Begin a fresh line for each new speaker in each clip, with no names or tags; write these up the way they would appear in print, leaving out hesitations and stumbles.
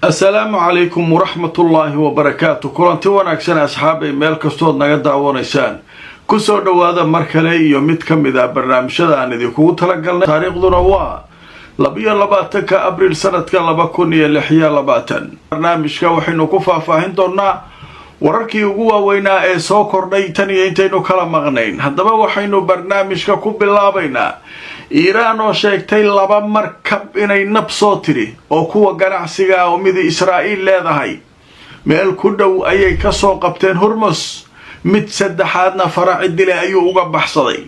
Assalaamu calaykum waraxmatullaahi wabarakaatu. Kulanti wanaagsan, asxaabay, meel kastood naga daawanaysaan. Kusoo dhowaada mar kale iyo mid ka mid ah barnaamijyada aan idinkugu talagalnay. Taariikhduna waa 22-ka Abriil sanadka 2026. Barnaamijka waxaynu ku faahfaahin doonaa wararkii ugu waaweynaa ee soo kordhay tan iyo intaynu kala maqnayn. Haddaba waxaynu barnaamijka ku bilaabaynaa Iiraan oo sheegtay laba markab inay nab soo tiri, oo kuwa ganacsiga ah oo midi Israa'iil leedahay. Meel ku dhow ayay ka soo qabteen Hurmus, mid saddexaadna faraci dile ayuu uga baxsaday.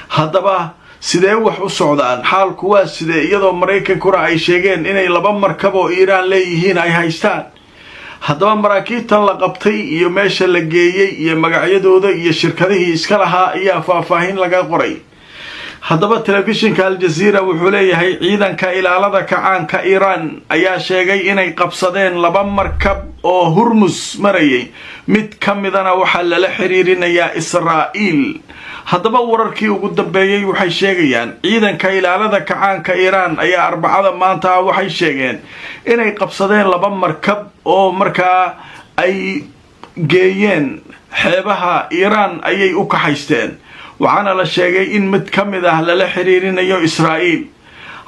Haddaba sidee wax u socdaan? Xaalku waa sidee, iyadoo Maraykankuna ay sheegeen inay laba markab oo Iiraan leeyihiin ay haystaan? Haddaba maraakiibtan la qabtay iyo meesha la geeyey iyo magacyadooda iyo shirkadihii iska lahaa ayaa faahfaahin laga qoray. Haddaba telefishinka Aljaziira wuxuu leeyahay ciidanka ilaalada kacaanka Iiraan ayaa sheegay inay qabsadeen laba markab oo Hurmus marayay, mid ka midana waxaa lala xiriirinayaa Israa'iil. Haddaba wararkii ugu dambeeyey waxay sheegayaan ciidanka ilaalada kacaanka Iiraan ayaa Arbacada maanta ah waxay sheegeen inay qabsadeen laba markab oo markaa ay geeyeen xeebaha Iiraan ayay u kaxaysteen, waxaana la sheegay in mid ka mid ah lala xiriirinayo Israa'iil.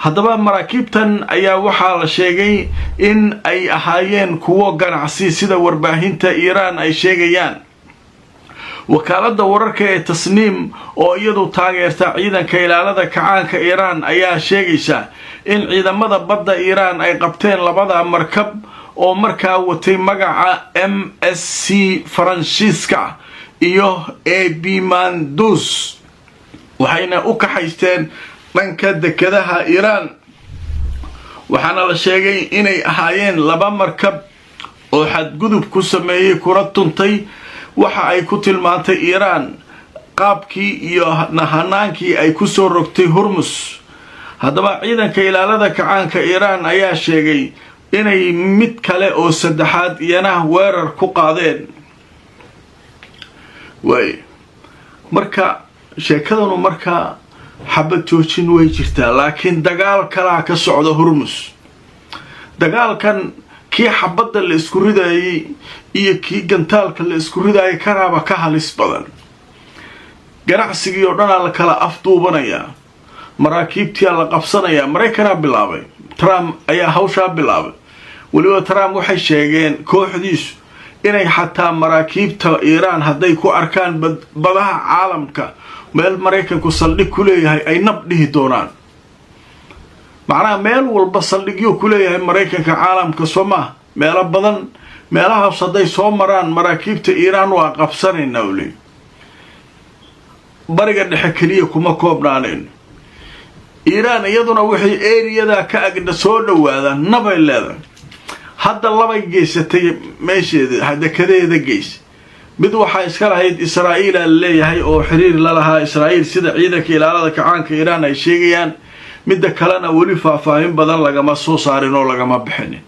Haddaba maraakiibtan ayaa waxaa la sheegay in ay ahaayeen kuwo ganacsi, sida warbaahinta Iiraan ay sheegayaan. Wakaaladda wararka ee Tasniim oo iyadu taageerta ciidanka ilaalada kacaanka Iiraan ayaa sheegaysa in ciidamada badda Iiraan ay qabteen labada markab oo markaa watay magaca MSC Faransiiska iyo Ebimandus, waxayna u kaxaysteen dhanka dekadaha Iiraan. Waxaana la sheegay inay ahaayeen laba markab oo xadgudub ku sameeyey kuna tuntay waxa ay ku tilmaantay Iiraan qaabkii iyo hanaankii ay kusoo rogtay Hurmus. Haddaba ciidanka ilaalada kacaanka Iiraan ayaa sheegay inay mid kale oo saddexaad iyana weerar ku qaadeen. Waay marka sheekadanu marka xabad joojin way jirtaa, laakiin dagaal kalaa ka socda Hurmus. Dagaalkan kii xabadda la isku ridaayey iyo kii gantaalka la isku ridaayay kanaaba ka halis badan. Ganacsigii oo dhanaa la kala afduubanayaa, maraakiibtiyaa la qabsanayaa. Maraykanaa bilaabay, Trump ayaa hawshaa bilaabay. Weliba Trump waxay sheegeen kooxdiisu inay xataa maraakiibta Iiraan hadday ku arkaan badaha caalamka meel Maraykanku saldhig ku leeyahay ay nab dhihi doonaan. Macnaha meel walba saldhigyo ku leeyahay Maraykanka caalamka, soo maah? Meelo badan, meelahaas hadday soo maraan maraakiibta Iiraan waa qabsanaynaa, u leey. Bariga Dhexe keliya kuma koobnaanayno. Iiraan iyaduna wixii eriyadaa ka agdha soo dhawaada nabay leedahay. Hadda labay geysatay meesheeda, dekadeeda geys. Mid waxaa iska lahayd Israa'iila la leeyahay oo xiriir la lahaa Israa'iil, sida ciidanka ilaalada kacaanka Iiraan ay sheegayaan. Midda kalena weli faahfaahin badan lagama soo saarin oo lagama bixinin.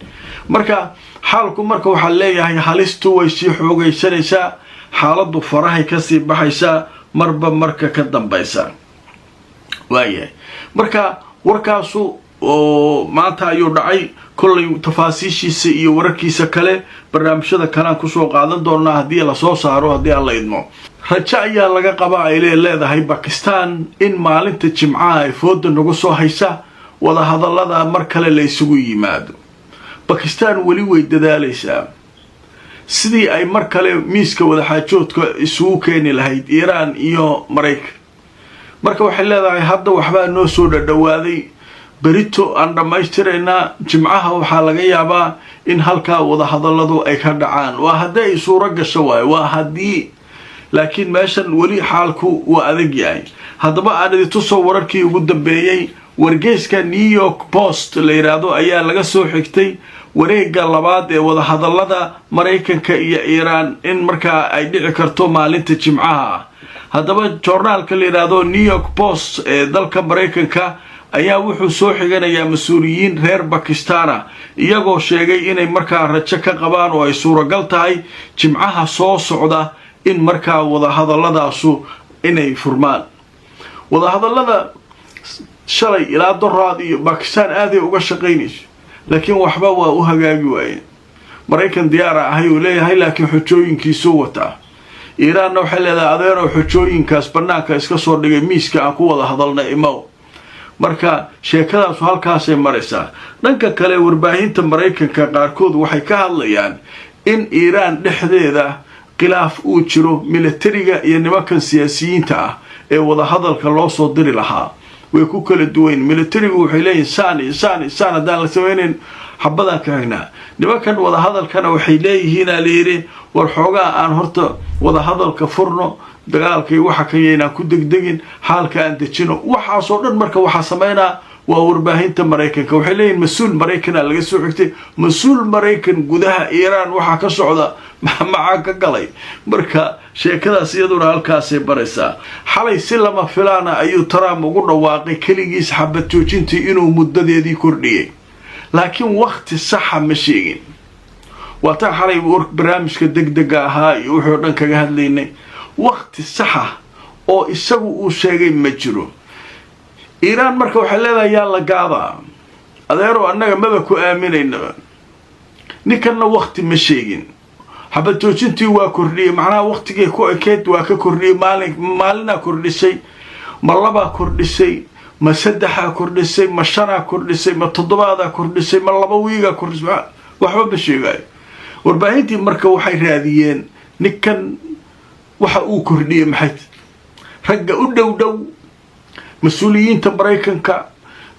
Marka xaalku marka waxaa leeyahay halistu way sii xoogaysanaysaa, xaaladdu farahay kasii baxaysaa marba marka ka dambaysa. Waayahay, marka warkaasu oo maanta ayuu dhacay. Kollay tafaasiishiisa iyo wararkiisa kale barnaamijyada kalean kusoo qaadan doonaa haddii lasoo saaro, haddii aan la idmo. Rajo ayaa laga qabaa ay leedahay Bakistan in maalinta Jimcaha ay fooda nagu soo haysa wadahadallada mar kale la isugu yimaado. Bakistan weli way dadaalaysaa sidii ay mar kale miiska wadaxaajoodka isugu keeni lahayd Iiraan iyo Maraykan. Marka waxay leedahay hadda waxbaa noo soo dhadhawaaday, berito aan dhammaystiraynaa, Jimcaha waxaa laga yaabaa in halkaa wadahadalladu ay ka dhacaan. Waa haddii ay suuro gasho waayo, waa haddii, laakiin meeshan weli xaalku waa adag yahay. Haddaba aan idintusoo wararkii ugu dambeeyey. Wargeyska New York Post la yidhaahdo ayaa laga soo xigtay wareegga labaad ee wadahadallada Maraykanka iyo Iiraan in markaa ay dhici karto maalinta Jimcaha ah. Haddaba joornaalka la yidhaahdo New York Post ee dalka Maraykanka ayaa wuxuu soo xiganayaa mas-uuliyiin reer Bakistana, iyagoo sheegay inay markaa rajo ka qabaan oo ay suuragal tahay Jimcaha soo socda in markaa wadahadaladaasu inay furmaan. Wadahadallada shalay ilaa doraad iyo Bakistan aaday uga shaqaynayso. Laakiin waxba waa u hagaagi waayeen. Maraykan diyaara ahay uu leeyahay, laakiin xujooyinkiisuu wataa. Iiraanna waxay leedahay, adeerow, xujooyinkaas bannaanka iska soo dhigay, miiska aan ku wada hadalna imow. Marka sheekadaasu halkaasay maraysaa. Dhanka kale, warbaahinta Maraykanka qaarkood waxay ka hadlayaan in Iiraan dhexdeeda khilaaf uu jiro, militariga iyo nimankan siyaasiyiinta ah ee wadahadalka loo soo diri lahaa way ku kala duwayn. Militarigu waxay leeyihin saan iyo saan iyo saan haddaan la samaynayn xabadaan ka hagnaa. Nimankan wadahadalkana waxay leeyihiinaa layidhi, war xoogaa aan horta wadahadalka furno, dagaalkii waxa kan yaynaan ku degdegin, xaalka aan dejino. Waxaasoo dhan marka waxaa samaynaa waa warbaahinta Maraykanka. Waxay leeyihin mas-uul Maraykana laga soo xigtay. Mas-uul Maraykan gudaha Iiraan waxaa ka socda maxaa ka galay? Marka sheekadaas iyaduna halkaasay baraysaa. Xalay si lama filaana ayuu Trump ugu dhawaaqay keligiis xabad joojintii inuu muddadeedii kordhiyey, laakiin wakti saxa ma sheegin. Waa taan xalay barnaamijka degdega ahaa iyo wuxuu dhan kaga hadlaynay. Wakti saxa oo isagu uu sheegay ma jiro. Iiraan marka waxay leedahay, yaa la gaadaa, adeerow, annaga maba ku aaminaynaba. Ninkanna wakti ma sheegin, xabad joojintii waa kordhiyey, macnaha waktigii ku ekeyd waa ka kordhiyey. Maalin maalinaa kordhisay, ma labaa kordhisay, ma saddexaa kordhisay, ma shanaa kordhisay, ma toddobaadaa kordhisay, ma 2 wiigaa kordhisay? Waxba ma sheegaayo. Warbaahintii marka waxay raadiyeen ninkan waxa uu kordhiyey maxay. Ragga u dhow dhow mas-uuliyiinta Maraykanka,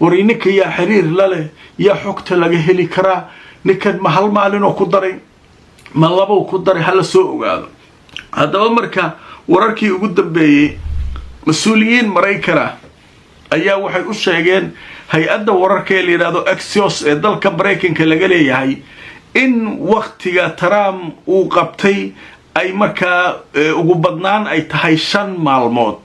wari ninka yaa xiriir la leh, yaa xogta laga heli karaa, ninkan ma hal maalinoo ku daray, ma labow ku daray, hala soo ogaado. Haddaba marka wararkii ugu dambeeyey, mas-uuliyiin Maraykana ayaa waxay u sheegeen hay-adda wararka ee la yidhahdo Axios ee dalka Maraykanka laga leeyahay in waktiga Trump uu qabtay ay markaa ugu badnaan ay tahay 5 maalmood.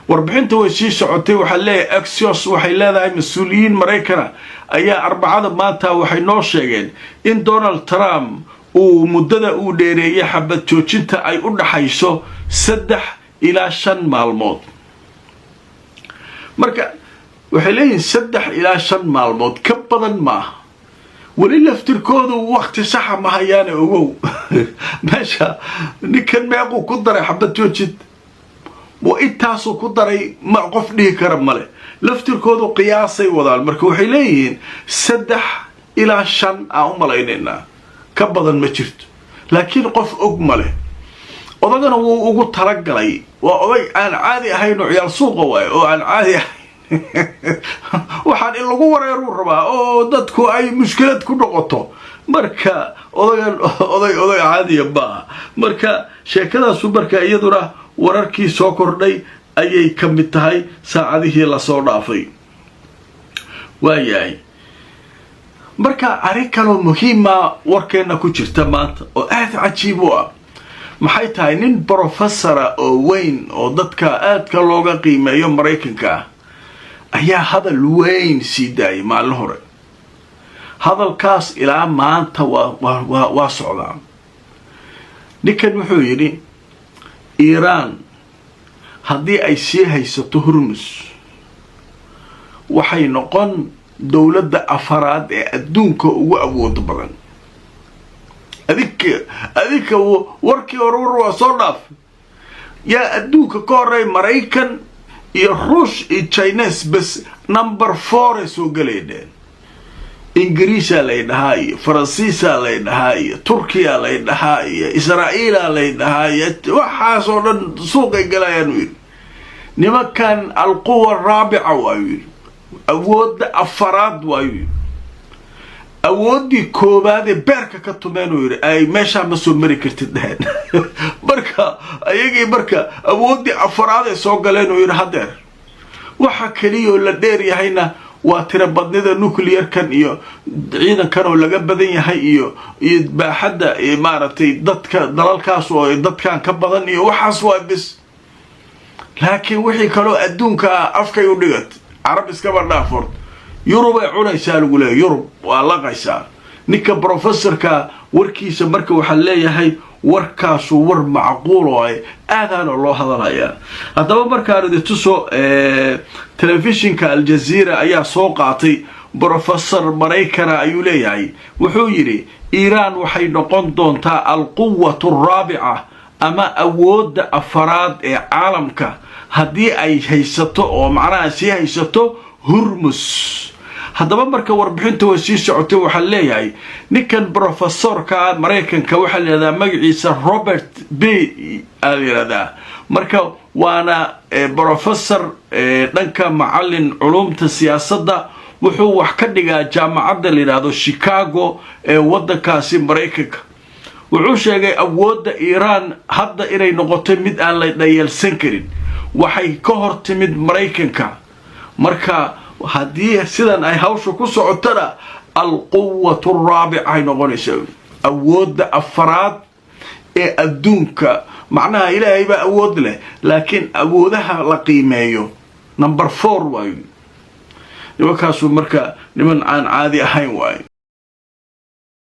Warbixinta way sii socotay. Waxaa leeyahay, Axios waxay leedahay, mas-uuliyiin Maraykana ayaa Arbacada maanta waxay noo sheegeen in Donald Trump uu muddada uu dheereeyay xabad joojinta ay u dhaxayso 3 ilaa 5 maalmood. Marka waxay leeyihiin 3 ilaa 5 maalmood ka badan maaha. Weli laftirkoodu wakti saxa ma hayaane. Ogow, meesha ninkan meequu ku daray xabad joojid wa intaasuu ku daray, ma qof dhihi kara male. Laftirkoodu qiyaasay wadaan. Marka waxay leeyihiin 3 ilaa 5 aan u malaynaynaa, ka badan ma jirto, laakiin qof og male. Odagana wuu ugu talagalay, waa oday aan caadi ahayn oo ciyaal suuqa waay oo aan caadi ahayn. Waxaan in lagu wareeruu rabaa oo dadku ay mushkilad ku noqoto. Marka odagan oday caadiya maaha. Marka sheekadaasu marka iyaduna wararkii soo kordhay ayay ka mid tahay saacadihii lasoo dhaafay. Waayahay, marka arrin kaloo muhiima warkeenna ku jirta maanta oo aada cajiib u ah maxay tahay? Nin professor-a oo weyn oo dadka aadka looga qiimeeyo Maraykanka ah ayaa hadal weyn sii daayay maalin hore. Hadalkaas ilaa maanta waa socdaa. Ninkan wuxuu yidhi, Iiraan haddii ay sii haysato Hurmus, waxay noqon dowladda afaraad ee adduunka ugu awooda badan. Adinka warkii hore war waa soo dhaaf. Yaa adduunka ka horey? Maraykan iyo Ruush iyo Chinese bes, number four ay soo gelaydheen. Ingiriisaa lay dhahaa iyo Faransiisaa lay dhahaa iyo Turkiya lay dhahaa iyo Israa'iilaa lay dhahaa iyo waxaasoo dhan suuqay galayaan, uu yidhi. Nimankan القوة الرابعة waayuu yidhi, awoodda afaraad waayuu yidhi. Awooddii koowaadee beerka ka tumeen, uu yidhi, ay meeshaa ma soo mari kartid dheheen. Marka ayagii marka awooddii afaraad ay soo galeen, uu yidhi. Haddeer waxa keliyao la dheer yahayna waa tira badnida nuclear-kan iyo ciidankan oo laga badan yahay iyo baaxadda maaragtay dadka dalalkaas oo dadkan ka badan iyo waxaas waa bis. Laakiin wixii kaloo adduunka ah afkay u dhigat. Carab iskaba dhaafort, Yurubay cunaysaa lagu leeya, Yurub waa laqaysaa. Ninka professor-ka warkiisa marka waxaa leeyahay warkaasu war macquul oo ay aadaana loo hadalhayaa. Haddaba markaan idi tuso, telefishinka Aljazeera ayaa soo qaatay Brofesor Maraykana ayuu leeyahay. Wuxuu yidhi Iiraan waxay noqon doontaa القوة الرابعة ama awoodda afaraad ee caalamka haddii ay haysato oo macnaha sii haysato Hurmus. Haddaba marka warbixinta way sii socotay. Waxaa leeyahay ninkan brofesorka Maraykanka waxaa la yidhahdaa magaciisa Robert B aa la yidhahdaa. Marka waana brofessor dhanka macalin culumta siyaasadda, wuxuu wax ka dhigaa jaamacadda la yidhaahdo Chicago ee waddankaasi Maraykanka. Wuxuu sheegay awoodda Iiraan hadda inay noqotay mid aan la dhayalsan karin. Waxay ka hor timid Maraykanka. Marka haddii sidan ay hawsha ku socotana, القوة الرابعة ay noqonaysaa, awoodda afaraad ee adduunka. Macnaha Ilaahay baa awood leh, laakiin awoodaha la qiimeeyo number 4 waayo nimankaasu. Marka niman aan caadi ahayn waayo.